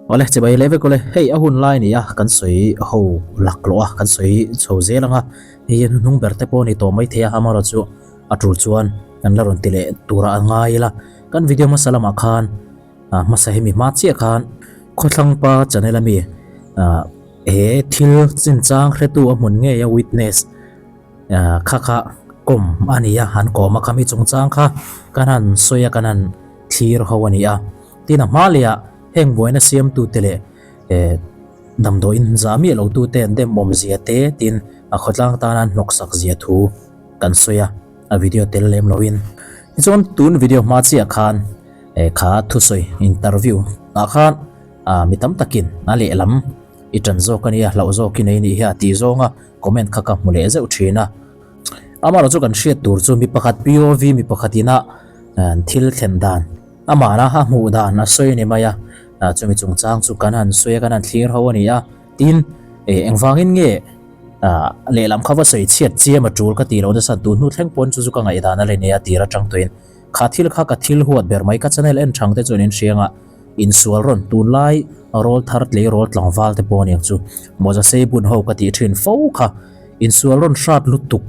Awle chibai leh vek awle, hei a hun lai nia kan sawi ho laklawh a, kan sawi chho zel ang a, hei hi hnuhnung ber te pawh a ni tawh maithei a, amaherawh chu a tul chuan kan la rawn ti leh turah a ngai ila, kan video hmasa lamah khan hmasa hemi hma chiah khan khawthlang pa channel ami he thil chinchang hretu a hmun ngei a witness kha kha kawm a ni a, an kawm a khami chungchang kha kan han sawi a kan han thlir ho a ni a. Tin a hma leh ah heng buaina siamtute leh damdawiin zah miah lo tute an dem awmzia te tin a khawtlang tana an hnawksak zia thu kan sawi a, a video tel lem loin. Tichuan tun video hma chiah khan kha thusawi interview ah khan mi tam takin a lehlam i tan zawk a nia hlauh zawk i nei nih hi a tih zawnga comment kha ka hmu leh zeuh thin a. Amaherawh chu kan hriat tur chu mi pakhat POV mi pakhat ina thil thlen dan Amahna a hmuh dan a sawi a ni mai a, chumi chungchang chu kan han sawi a, kan han thlir ho a ni a, tin engvangin nge lehlam kha va sawi chhiat chiam a tul ka tih loh nasa duh hnu thleng pawn chu chu ka ngaihdan a la nei a tir atang tawhin kha thil kha ka thil huat ber mai ka channel en thang te chuan in hriang a, insual rawn tunlai rawl thar tleirawl tlangval te pawh aniang chu mawza sei bun ho ka tih thin fo kha insual rawn hrat lutuk.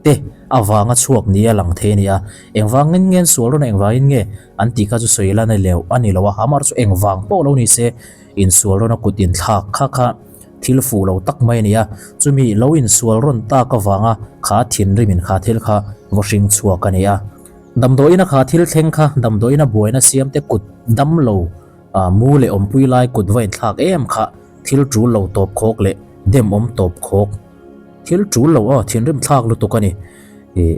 te avanga chhuak nia lang thei a ni a, engvangin nge an sual rawn a, engvangin nge an tih kha chu sawi la ni leu a ni lo a, amah chu engvang pawh lo ni se insual rawn a kut inthlak kha kha thil fuh lo tak mai a ni a, chumi lo insual rawn tak avanga kha thinrimin kha thil kha vaw hring chhuak a ni a. Damdawiina kha thil thleng kha damdawiina buaina siamte kut dam lo mu leh awmpui lai kut va inthlak em kha thil tul lo tawp khawk leh demawm tawp khawk. Thil tul lo aw, thinrim thlak lutuk a ni. Ih,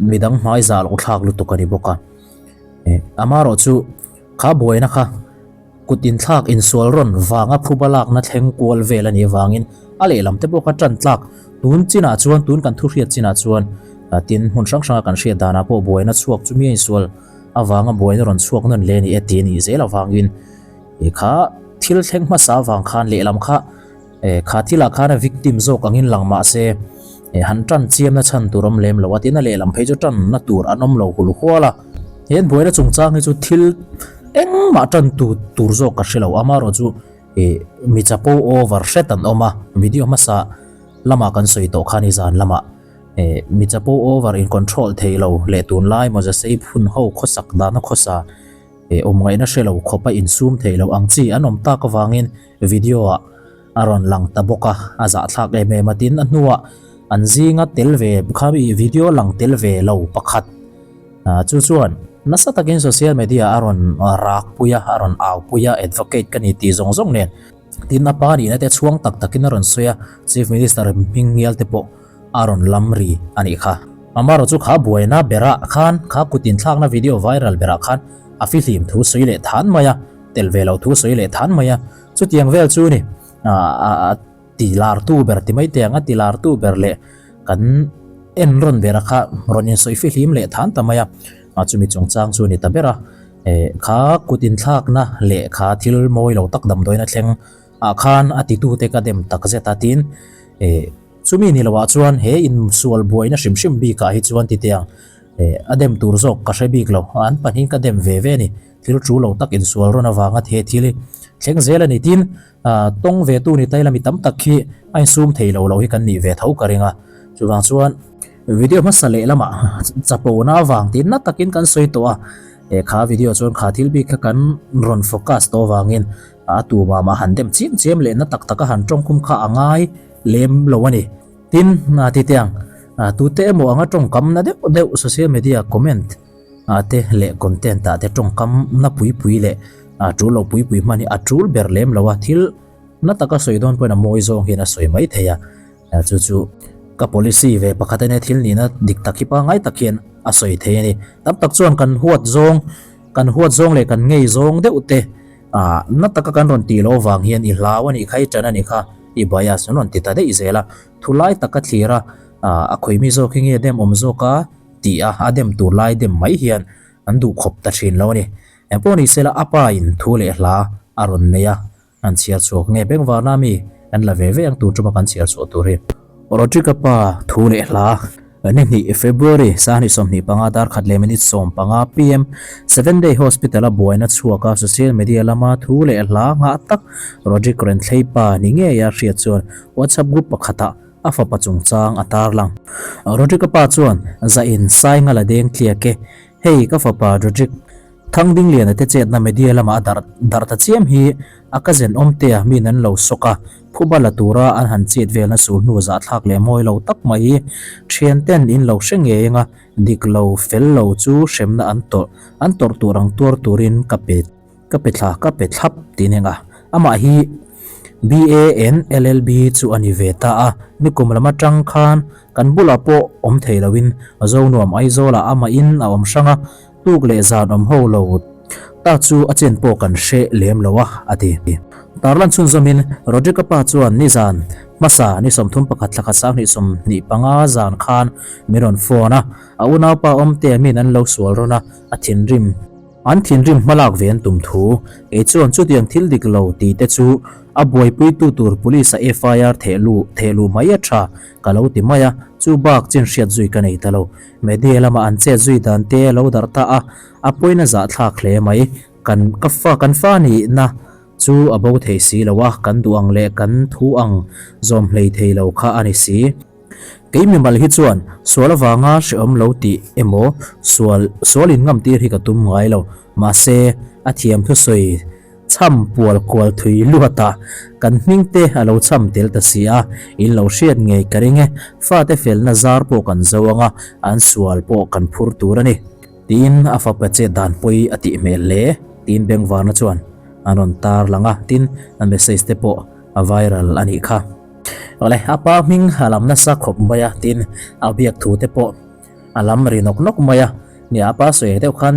midang hmai zah loh thlak lutuk a ni bawk a. Ih, amaherawh chu kha buaina kha kut inthlak insual rawn vanga phuba lakna thleng kual vel a nih avangin a lehlam te pawh kha tan tlak. Tun chinah chuan, tun kan thu hriat chinah chuan tin hmun hrang hranga kan hriat danah pawh buaina chhuak chu mi a insual avanga buaina rawn chhuak nawn hle a ni e tih a nih zel avangin ih kha thil thleng hmasa avang khan lehlam kha Kha thilah khan a victim zawk angin lang mah se, han tan chiamna chhan tur awm lem lo a, tin a lehlam phei chu tanna tur an awm lo hul hual a. He buaina chungchang hi chu thil engmah tan tu tur zawk ka hre lo, amaherawh chu mi chapo over hret an awm a, video hmasa lamah kan sawi tawh kha ni zan lamah mi chapo over in control thei lo leh tunlai mawza sei phun ho khawsak dana khawsa awm ngaihna hre lo khawpa insum thei lo ang chi an awm tak avangin Video ah a rawn lang ta bawk a, a zahthlak em em a, tin a hnuah an zinga tel ve kha i video lang tel ve lo pakhat chu chuan nasa takin social media a rawn rak pui a, a rawn au pui a, advocate ka ni tih zawng zawng nen tin a pa nihna te chhuang tak takin a rawn sawi a, Chief Minister hming ngial te pawh a rawn lam ri a nih kha. Amaherawh chu kha buaina berah khan kha kut inthlakna video viral berah khan a fihlim thu sawi leh than mai a. Tel ve loh thu sawi leh than mai a, chutiang vel chu ni a ti lar tu ber ti mai te ang a ti lar tu ber leh kan en rawn ber a kha rawn insawi fihlim leh than ta mai a, chumi chungchang chu ni ta ber a, kha kut inthlakna leh kha thil mawi lo tak damdawiin a thleng ah khan a ti tute ka dem tak zet a tin chumi ni loh ah chuan he insual buaina hrim hrim bik ah hi chuan ti teh ang a dem tur zawk ka hre bik lo an pahnih ka dem ve ve a ni. Thil ṭu lo tak insual rawn avanga the thil hi thleng zel a ni. Tin, tawng ve tu ni taila mi tam tak hi a insum thei lo lo hi kan nih ve tho ka ring a. Chuvang chuan video hmasa leh lamah chapona avang tin na takin kan sawi tawh a, kha video chuan kha thil bik kha kan rawn focus tawh avangin a tu mah mah han dem chiam chiam leh na tak taka han tawngkhum kha a ngai lem lo a ni. Tin, tite ang, tute emaw anga tawngkam na deuh deuh social media comment ah te leh content ah te tawngkam na pui pui leh ah tul lo pui pui hman hi a tul ber lem lo a, thil na taka sawi dawn pawhin a mawi zawng hian a sawi mai thei a, chu chu ka policy ve pakhat ania thil nihna dik tak hi pangngai tak hian a sawi thei a ni. Tam tak chuan kan huat zawng kan huat zawng leh kan ngei zawng deuh te ah na taka kan rawn tih loh avang hian i hlau a nih kha i ṭan a nih kha i bias an rawn ti ta daih zel a, thu lai taka thlir a ah a khawimi zawk hi nge dem awm zawk a. Tih a, a dem tur lai dem mai hian an duh khawp ta thin lo a ni. Eng pawh ni sela a pa in thu leh hla a rawn nei a, an chhiar chhuak nge bengvarna mi an la ve ve ang tur tuma kan chhiar chhuah tur hi. Rodrick-a pa thu leh hla Ni hnih February 25 dar khat leh minute 15 pm Seven Day Hospital a buaina chhuak a social media lama thu leh hla nghah tak Rodrick Renthleipa ni ngeia hriat chuan WhatsApp group pakhatah a fapa chungchang a tarlang. Rodrick-a pa chuan zain Sainga la deng tliak e, hei ka fapa Rodrick Thangdingliana te chetna media lamah a darh darh ta chiam hi a ka zen awmtea min an lo sawk a, phuba la tura an han chet velna sul hnu zahthlak leh mawi lo tak mai hi thianten in lo hre ngei anga dik lo fel lo chu hremna an tawrh an tawrh tur ang tuar turin ka pe ka pe thla ka pe thlap tih nen a amah hi BANLLB chu a ni ve ta a, nikum lam atang khan kan bulah pawh awm thei loin Zonuam Aizawlah amahin a awm hrang a, Tuk leh zan awm ho lo ta chu a chen pawh kan hre lem lo a, a ti. Tarlan chhunzawmin Rodrick-a pa chuan nizan hmasa ni 31 thla khat 2025 zan khan min rawn phone a, a unaupa awmte min an lo sual rawn a, a thinrim. An thinrim hmalak ve an tum thu. Kei chuan chutiang thil dik lo tih te chu a buaipuitu tur police-a FIR theh luh theh luh mai a tha ka lo ti mai a, chu bak chin hriat zui ka nei ta lo. Media lama an chet zui dan te a lo darh ta a, a pawina zahthlak hle mai. Kan ka fa kan fa nihna chu a bo thei si lo a, kan duh ang leh kan thu ang zawm hlei thei lo kha a ni si. Kei mimal hi chuan sual avanga hrehawm lo tih emaw sual sual in ngam tir hi ka tum ngai lo. Mahse, a thiam thusawi Chham pual kual thui luat a, kan hming te a lo chham tel ta si a, in lo hriat ngei ka ring e, fate felna zar pawh kan zo ang a, an sual pawh kan phur tur a ni. Tiin a fapa chet dan pawi a tih hmel hle, tiin Bengvarna chuan an rawn tar lang a, tin a message te pawh a viral a nih kha. Awle, a pa hming a lam nasa khawp mai a, tin a biak thu te pawh a lam ri nawk nawk mai a, nia a pa sawi deuh khan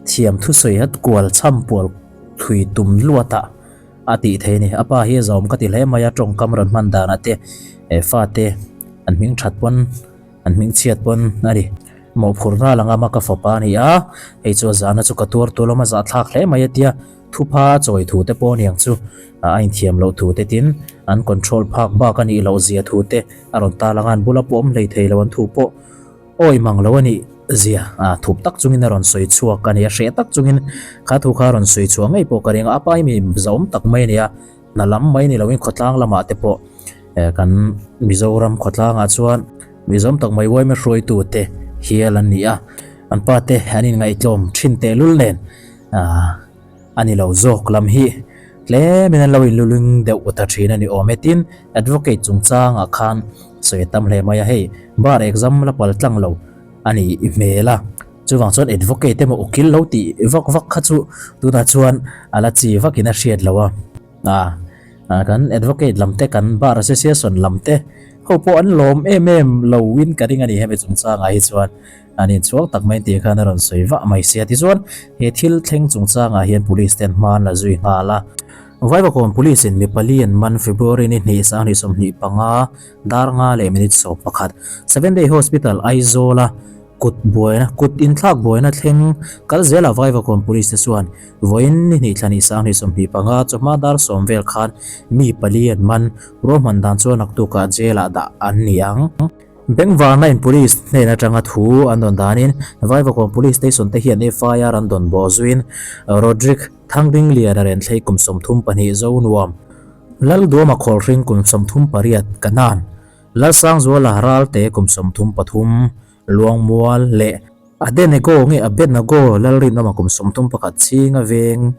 thiam thusawi a kual chham pual thui tum luat ah a tih thei a ni. A pa hi a zawm ka ti hle mai a, tawngkam rawn hman danah te eh fate an hming that pawn an hming chhiat pawn a ni. Mawhphurhna la ngam a ka fapa a ni a, hei chu a zahna chu ka tuar tur lawm a zahthlak hle mai a tia thupha a chawi thu te pawh aniang chu a inthiam loh thu te tin an control phak bak a nih loh zia thu te a rawn tar lang a, an bula pawh awm hlei thei lo an thu pawh Awi mang lo a nih zia a thup tak chungin a rawn sawi chhuak a ni a, hreh tak chungin kha thu kha a rawn sawi chhuah ngei pawh ka ring a, a pa hi mi zahawm tak mai a ni a, hna lam mai ni loin khawtlang lamah te pawh kan Mizoram khawtlangah chuan mi zahawm tak mai uaima hruaitu te hial an ni a, an pa te an inngaihtlawm thin tehlul nen ah. A ni lo zawk lam hi tlemin an lo inluling deuh ta thin a ni awm e. Tin, Advocate chungchangah khan sawi a tam hle mai a, hei bar exam la pal tlang lo a ni i hmel a, chuvang chuan Advocate emaw ukil lo tih vak vak kha chu tunah chuan a la chi vakin a hriat lo a. A kan Advocate lam te kan Bar Association lam te ho pawh an lawm em em lo in ka ring a ni hemi chungchangah hi chuan. An inchhuak tak mai tih khan a rawn sawi vah mai sia. Tichuan, he thil thleng chungchangah hian Police ten hma an la zui nghal a. Vaivakawn Police in mi pali an man February ni hnih 2025 dar nga leh minute 11 Seven Day Hospital Aizawl a kut buaina kut inthlak buaina thleng kal zela Vaivakawn Police te chuan vawiin ni hnih thla hnih 2025 chawhma dar sawm vel khan mi pali an man ruahman dan chuan naktukah jail ah dah an ni ang. Bengvarna in Police hnen atanga thu an dawn danin Vaivakawn Police Station te hian FIR an dawn bawh zuiin Rodrick Thangdingliana Renthlei kum 32 Zonuam, Lalduama Khawlhring kum 38 Kanan, Lalsangzuala Ralte kum 33 Luangmual leh Adenego nge Abednego Lalrinawma kum 31 Chhinga Veng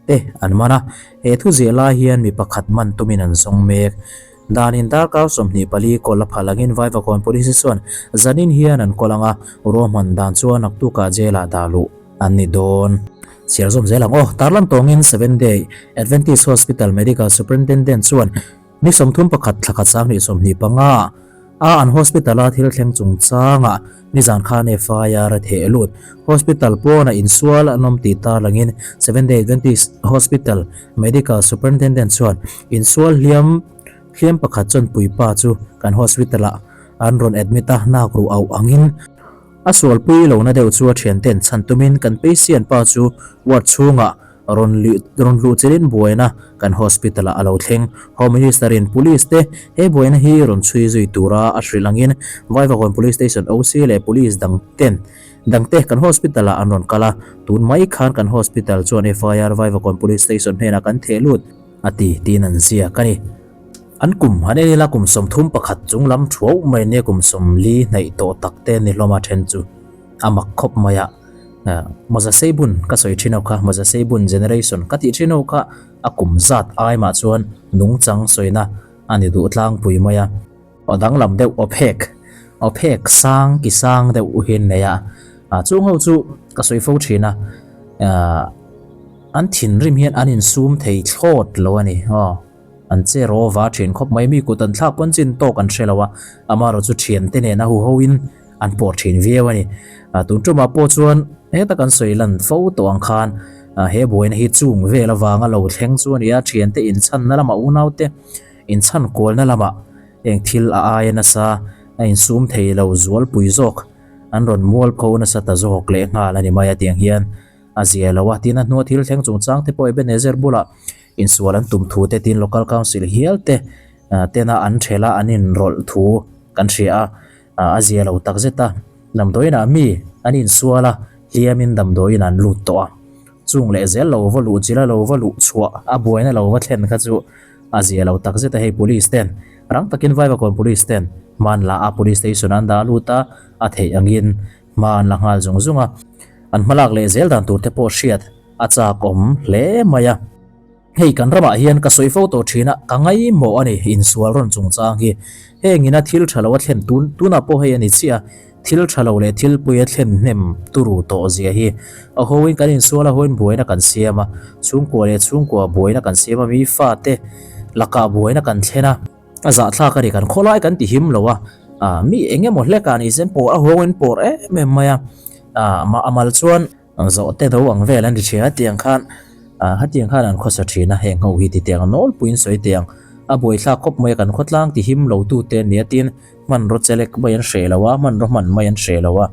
te an man a, he thu ziah lai hian mi pakhat man tumin an zawng mek. Danin darkar 24 kawl a phal angin Vaivakawn Police chuan zanin hian an kawl ang a, ruahman dan chuan naktukah jail ah dah luh an ni dawn. Chhiar zawm zel ang aw. Tarlan tawngin Seven Day Adventist Hospital Medical Superintendent chuan Ni 31 thla khat 2025 a an hospital a thil thleng chungchangah nizan khan FIR a theh lut. Hospital pawnah insual an awm tih tarlangin Seventh Day Adventist Hospital Medical Superintendent chuan insual hliam hliam pakhat chuan puipa chu kan hospital ah an rawn admit a, nak ruh auh angin a sualpui lohna deuh chu a thianten chhan tumin kan patient pa chu ward chhungah. Rawn rawn luh chelin buaina kan hospital ah a lo thleng. Home Minister in Police te he buaina hi rawn chhui zui tura a hrilh angin Vaivakawn Police Station OC leh Police dang ten dangte kan hospital ah an rawn kal a, tun mai khan kan hospital chuan FIR Vaivakawn Police Station hnenah kan theh lut a ti tiin an ziak a ni. An kum han en ila kum 31 chung lam thuauh mai nia kum 40 hnaih tawh tak te ni hlawm a then chu a mak khawp mai a. Mawza Seibun ka sawi thin ho kha, Mawza Seibun generation ka tih thin ho kha a kum zat ai mah chuan nungchang sawina a ni duh tlangpui mai a. Aw danglam deuh aw phek, aw phek sang ki sang deuh uhin nei a, chung ho chu ka sawi fo thin a, an thinrim hian an insum thei thlawt lo a ni aw. An che raw va thin khawp mai, mi kut an thlak pawn chin tawk an hre lo a, amaherawhchu thiante nen a huho in an pawh thin viau a ni. Tun tumah pawh chuan heta kan sawi lan fo tawh ang khan he buaina hi chung vel avanga lo thleng chu a ni a, thiante inchhanna lamah unaute inchhan kualna lamah eng thil a aia nasa a insum thei lo zualpui zawk an rawn mualpho nasa ta zawk leh nghal a ni mai a tiang hian a zia lo a. Tin a hnua thil thleng chungchang te pawh Ebenezer bulah insual an tum thu te tin local council hial te tena an thela an inrawlh thu kan hria a. A zia lo tak zet a, damdawiin ah mi an insual a, hliamin damdawiin an lut tawh a. Chung leh zel lo va luh chilh a, lo va luh chhuah a buaina lo va thlen kha chu a zia lo tak zet a, hei police ten rang takin Vaivakawn police ten hma an la a, police station an dah lut a, a theih angin hma an la nghal zung zung a. An hmalak leh zel dan tur te pawh hriat a chak awm hle mai a. Hei kan ramah hian ka sawi fo tawh thin a, ka ngaihmawh a ni insual rawn chungchang hi. Heng ina thil tha lo a thlen tun tunah pawh hei a ni chiah a, thil tha lo leh thil pui a thlen hnem turu tawh zia hi. A hoin kan insual a, hoin buaina kan siam a, chhungkua leh chhungkua buaina kan siam a, mi fate lakah buaina kan thlen a, a zahthlak a ni, kan khawlai kan ti him lo a, mi eng emaw hlekah ni sen pawr a hoin pawr em em mai a, a mal chuan. Zawhte do ang vel an ri thin a, tiang khan ah hetiang khan an khawsa thin a, heng ho hi ti tiang a nawlpuiin sawi tiang a buaithlak khawp mai a, kan khawtlang ti him lo tu te ania tin hmanraw chelek mai an hreh lo a, hmanraw hman mai an hreh lo a,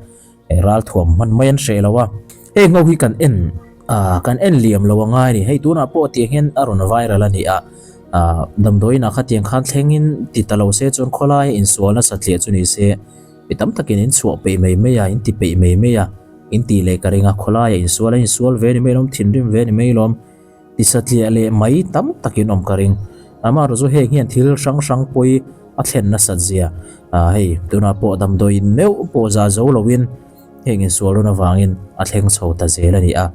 ralthuam hman mai an hreh lo a. Heng ho hi kan en ah kan en liam lo a ngai a ni, hei tunah pawh tiang hian a rawn viral a ni a, ah damdawiin ah khatiang khan thlengin ti ta lo se chuan khawlaia insual nasa tliah chu ni se mi tam takin in chhuah peih mai mai a, in ti peih mai mai a. In tih leh ka ring a, khawlaiah insual a insual ve ni mai lawm, thinrim ve ni mai lawm, tisatliah leh mai tam takin awm ka ring. Amaherawh chu heng hian thil hrang hrang pawi a thlen nasat zia, ah hei tunah pawh damdawiin meuh pawh za zo loin heng insual rawn avangin a thleng chho ta zel a ni a,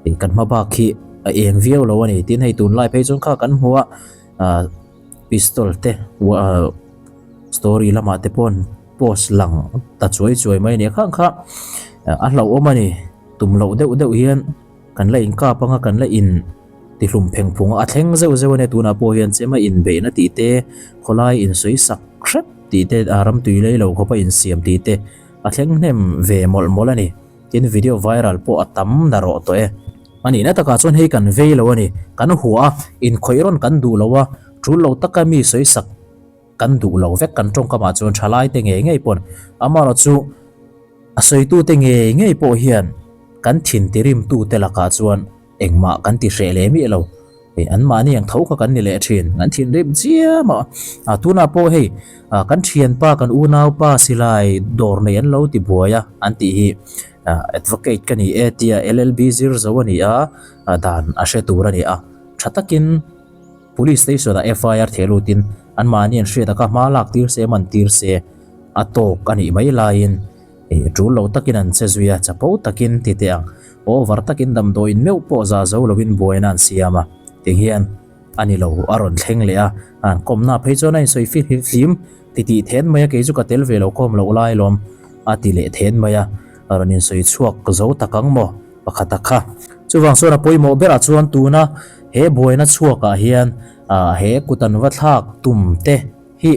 hei kan hma bak hi a eng viau lo a ni. Tin hei tunlai phei chuan kha kan hmu a, ah pistol te story lamah te paw'n post lang ta chuai chuai mai a ni a khang kha a hlauhawm a ni tum loh deuh deuh hian kan la inkap anga kan la in tihlum pheng phung a a thleng zeuh zeuh a nia tunah pawh hian chema inbeihna tih te khawlai insawi sak hrep tih te a ram tui lei lo khawpa insiam tih te a thleng hnem ve mawlh mawlh a ni tin video viral pawh a tam na rawh tawh e a nihna takah chuan hei kan vei lo a ni kan hua a inkhawih rawn kan duh lo a tul lo taka mi sawi sak Kan duh lo vek kan tawngkamah chuan thalaite ngei ngei pawn amaherawh chu a sawitute ngei ngei pawh hian kan thin tirimtute lakah chuan engmah kan ti hreh leh miah lo. Hei anmahni ang tho kha kan ni leh thin, kan thinrim chiam a. A tunah pawh hei kan thianpa kan unaupa silai dawr nei an lo ti buai a an tih hi advocate ka ni e tia LLB zir zo a ni a, dan a hre tur a ni a. Tha takin. Police station ah FIR theh lutin anmahni an hriat a kha hma lak tir se man tir se a tawk a nih mai laiin ih tul lo takin an che zui a, chapo takin ti teh ang over takin damdawiin meuh pawh za zo loin buaina an siam a ti hian a ni lo a rawn thleng leh a, an kawmna phei chuan a insawi fim hlim ti tih then mai a kei chu ka tel ve lo kawm loh lai lawm a ti leh then mai a, a rawn insawi chhuak zo tak ang maw? Pakhat a kha. Chuvang chuan a pawimawh berah chuan tuna he buaina chhuakah hian he kut an va thlak tum te hi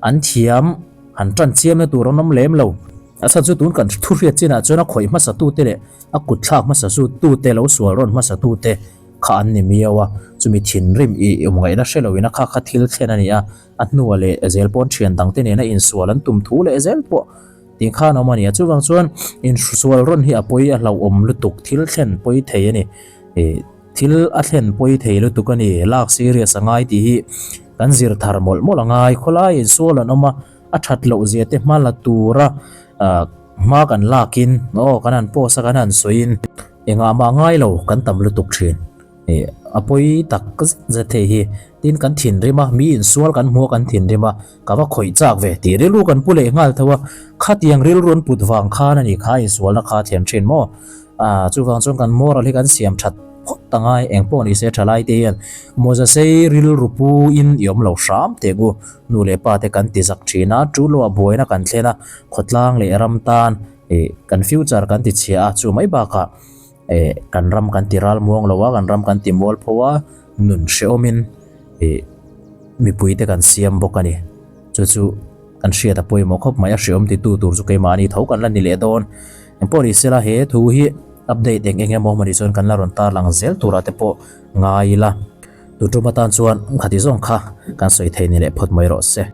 an thiam han tan chiamna tur an awm lem lo. A chhan chu tun kan thu hriat chinah chuan a khawih hmasa tute leh a kut thlak hmasa zu tute lo sual rawn hmasa tute kha an ni miau a. Chumi thinrim i awmngaihna hre loin a kha kha thil thlen a ni a, a hnua leh zel pawn thian dangte nena insual an tum thu leh zel pawh Tih khan a awm a ni a, chuvang chuan inhrusual rawn hi a pawi a hlauhawm lutuk thil thlen pawi thei a ni. Ih. Thil a thlen pawi thei lutuk a ni, lak serious a ngai tih hi kan zir thar mawlh mawlh a ngai. Khawlai insual an awm a, a that loh zia te hma la tura hma kan lakin aw kan han post a kan han sawiin engah mah ngai lo kan tam lutuk thin. Ih a pawi tak zet zet thei hi tin kan thinrim a, mi insual kan hmu a kan thinrim a, ka va khawih chak ve tih rilru kan pu leh nghal tho a, khatiang rilru an put vang khan a ni kha insualna kha a thlen thin maw? Ah chuvang chuan kan moral hi kan siam that phawt ta ngai, eng pawh ni se thalai te hian mawza sei rilru pu in i awm lo hram teh ngu, nu leh pa te kan ti zak thin a, chu loah buaina kan thlen a, khawtlang leh ram tan ih kan future kan ti chhia a, chu mai bakah Eh, kan ram kan ti ral muang lo a, kan ram kan ti mual pho a, nun hrehawmin eh mipui te kan siam bawk a ni. Chu chu kan hriat a pawimawh khawp mai, a hrehawm titu tur chu keimahni tho kan la ni leh dawn. Engpawh ni sela he thu hi update eng eng emaw mawni chuan kan la rawn tarlang zel turah te pawh ngai ila. Tutum atan chuan khati zawng kha kan sawi thei ni leh phawt mai rawh se.